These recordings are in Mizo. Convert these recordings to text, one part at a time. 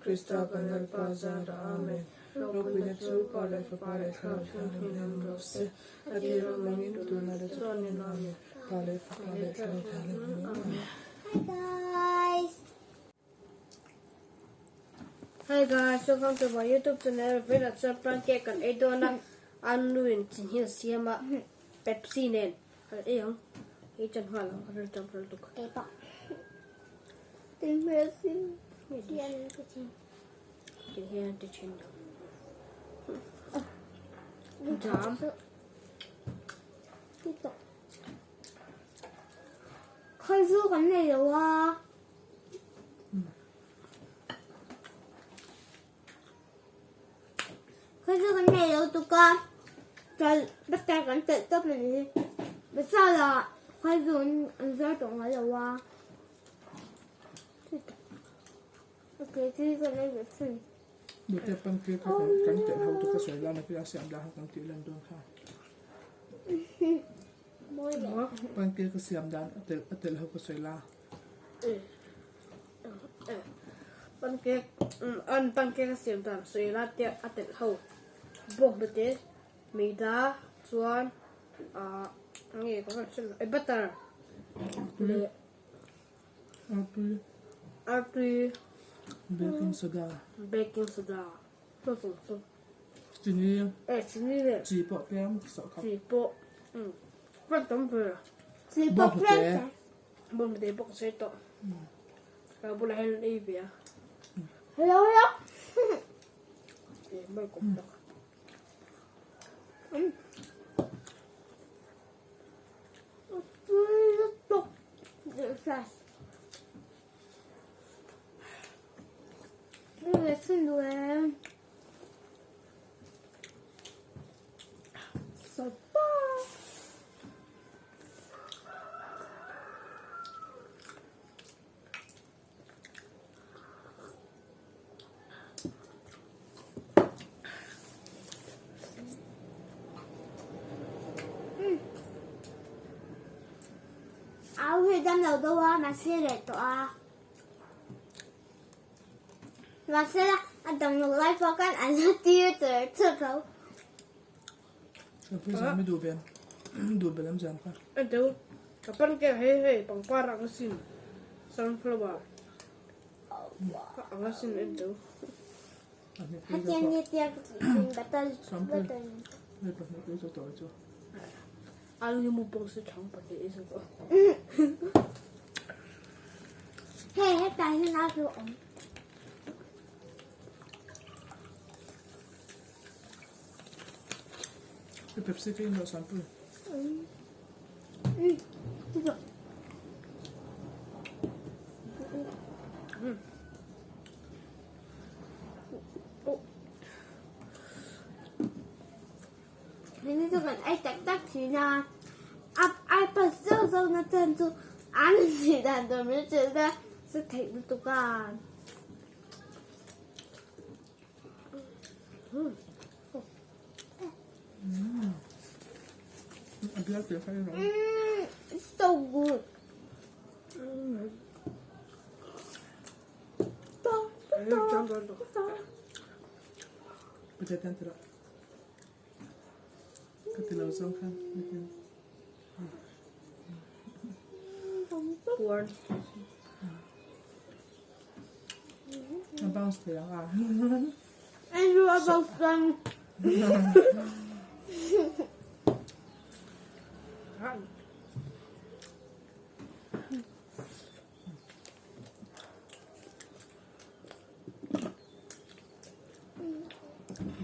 Krista kan Lalpa zarah Amen. Ropuina chu Pa leh Fapa leh Thlarau Thianghlim in awm rawh se. A tir awm angin tunah leh chatuanin Amen. Pa leh Fapa leh Thlarau Thianghlim in Amen. Hi guys. Hi guys, welcome to my YouTube channel. Vawiinah chuan pancake kan ei dawn a, anu in chinhi a siam a, Pepsi nen kan ei ang. Ei chan nghal ang, a ril tam ril tuk. Kei pawh. Tin hmel sin hian ka chin. Tin hian ti thin lo. Jam. Khawi zu kan nei lo a. Khawi zu kan nei lo tuk a. Chal butter kan telh tawp a ni. Masala khawi zu an zuar tawh ngai lo a. Okay, chu kan ei ve thung. Nute pancake kha kan telh ho tuk a sawi lana khi a siam lah kha kan tih lan dawn kha. Pancake ka siam dan a telh a telh ho ka sawi la. Pancake an pancake a siam dan sawi la te a telh ho bawk nute meida chuan ah nge ka hriat hriat loh butter leh Artui. Artui. Baking soda. Baking soda. Chini. Eh chini le. Chi pawh tlem sawh kha. Chi pawh. Um. Fan tam ve. Chi pawh tlem. Bawng te bawk sei tawh. Ka bulah hian ei ve a. Hello hello. Eh mai kawp tak. Au hi dam lo deuh a mahse reh tawh a mahse la a dam loh lai pawh khan an la tir char char tho. Ka pawisa mi duh ve duh belh em zan kha. A deuh ka pancake hei hei pangpar ang asin sunflower ang asin en deuh. Hetiang ni tiang ka tih thin batal batal. Hei pahnih te chu tawi chu. Alu hi mu pawh se chhang pahnih ei zawk a. Hei hetah hian a chu awm. Cái Pepsi cái in sản phẩm. Ừ. Ừ. Hei chu kan ei tak tak thin a, a iPad zauh zauh na chan chu an tih dan tur min hrilh a, sa theih lutuk a. It's so good. Ka ti lo zawng khan nitin. Puar. A bounce thei ang a. Andrew a bounce chuan.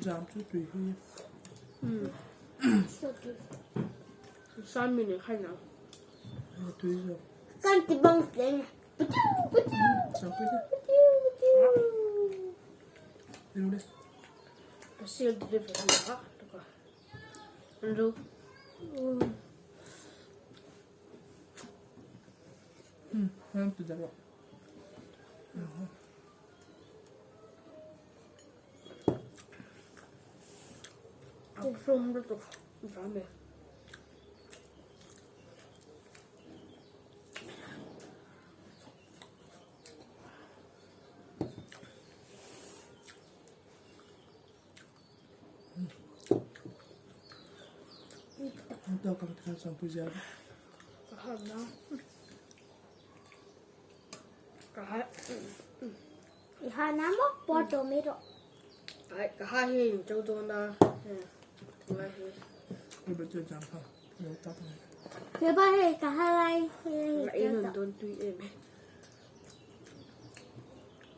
Jam chu tui hi. San mi nen khan ang. Tui zo. Kan ti bang tleng. Sang pui te. Ilo le. Seal delivery a. Andrew. Nan ti deuh a. Sum lutuk zam e. tawk ang tikhan sawmpui zel. Ka han na. Ka ha. I ha na maw? Pawr tawh mai rawh. Ai ka ha hi in cho dawn a. Tungai hi. Ka be chuan chang kha. Lo tak mai. He ba hei ka ha lai. Ka ei nun dawn tui em.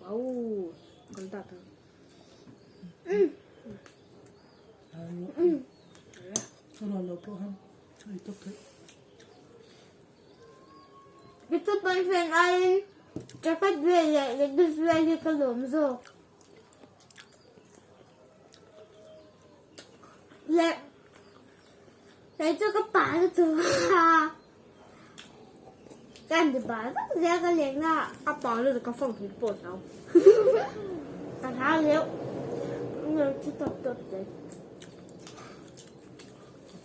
Wow. Kan ta ta. Ka boyfriend aiin jacket vel leh leggings vel hi ka lawm zawk. Leh kei chu ka pa lutuk a, ka ni pa vek zel ka lehna ah. A pa lutuk ka phone hmuh pawh hlau. Ka hlau deuh. Ngei chu tawp tawp zel.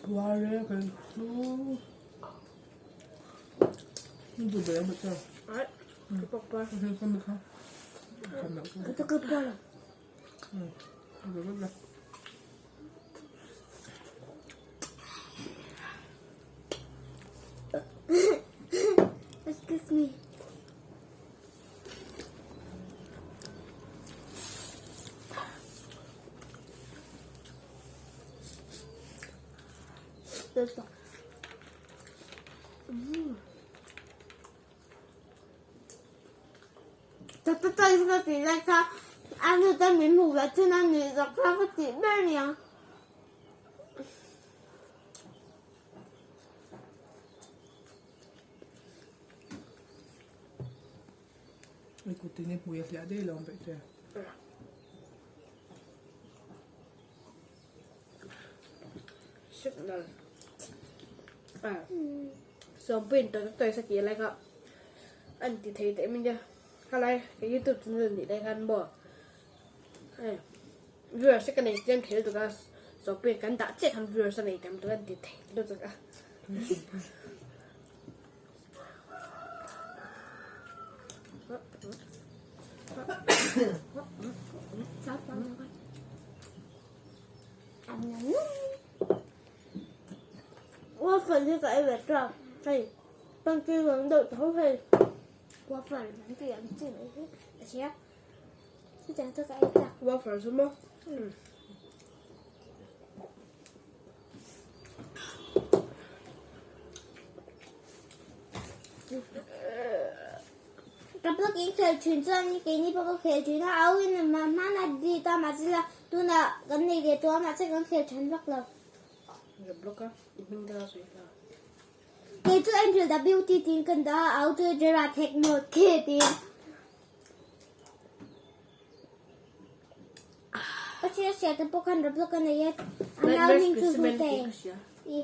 Puar e kan chu. Duh ber ang cha. Ai, ka pak pa. Ka mi kha. Ka chu ka pa lo. Excuse me. Ka tih lai kha a nu te min hmuh ve thin a nih zawk kha ka tih ber nia. I kut in i hmui a hliah daih lo ang daih che. Signal. Ah. Sawmpuiin tawng tawng sa tih lai kha an ti thei teh mai nia. Khalai ka youtube channel nih lai khan maw hei viewers te ka nei tlem thei lutuk a sawmpuiin kan dah chiah khan viewers a nei tam lutuk a an ti thei lutuk a. Waffle hi ka ei ve tawk hei pancake ang deuh tho hei waffle an tih ang chi mai hi a hria chutiang chu ka ei chak. Waffle chu maw? Ka blog in khel thin chuan keini pawh ka khel thin a, au in hmanah delete a mahse la tunah kan nei ve tawh a mahse kan khel than vak lo. Ka blog a i hming te kha sawi hla. Kei chu Angel WT tiin kan dah a, au chu Gerard Hekmawt K tiin. Ka hria hria te pawh khan Roblox a nei e. A nau hming chu Hlute. I.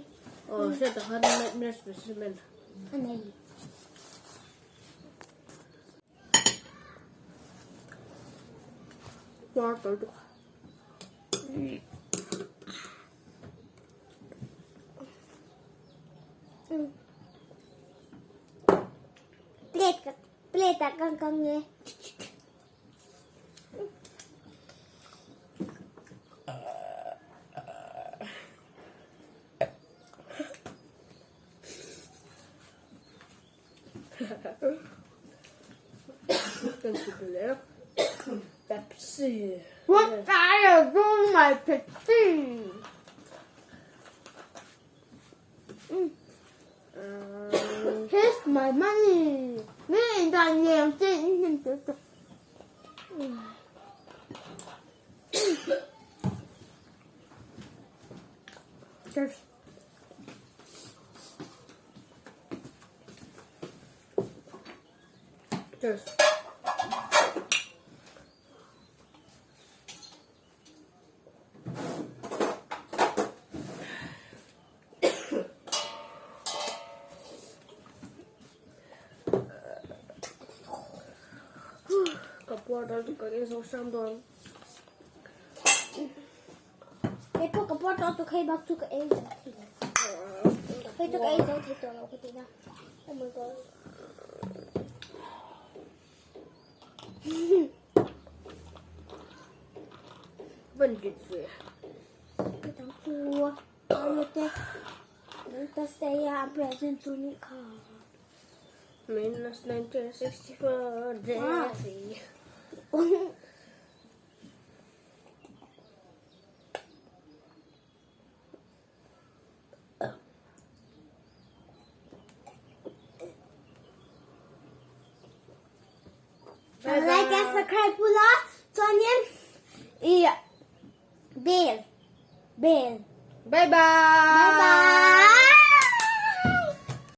Aw hria ta khan Nightmare Specimen. A nei. War tel tuk. Plate plate ah kan kang e. Pepsi. What are you doing my Pepsi? Here's my money. Mi in dan liang che in hnim te tuk. Cheers. Cheers. Ka puar dal chu ka ring zo hram dawn. Kei pawh ka puar tawh tuk hei bak chu ka ei zo thei lo. Hei chu ka ei zo thei tawh lo ka ti na. Oh my god. Van rit ve. Ka dang chu. Ano te. Thursday a present chu nih kha. Minus 1964 Jesse. Like and subscribe pula chuanin i bell bell. Bye bye. Bye bye.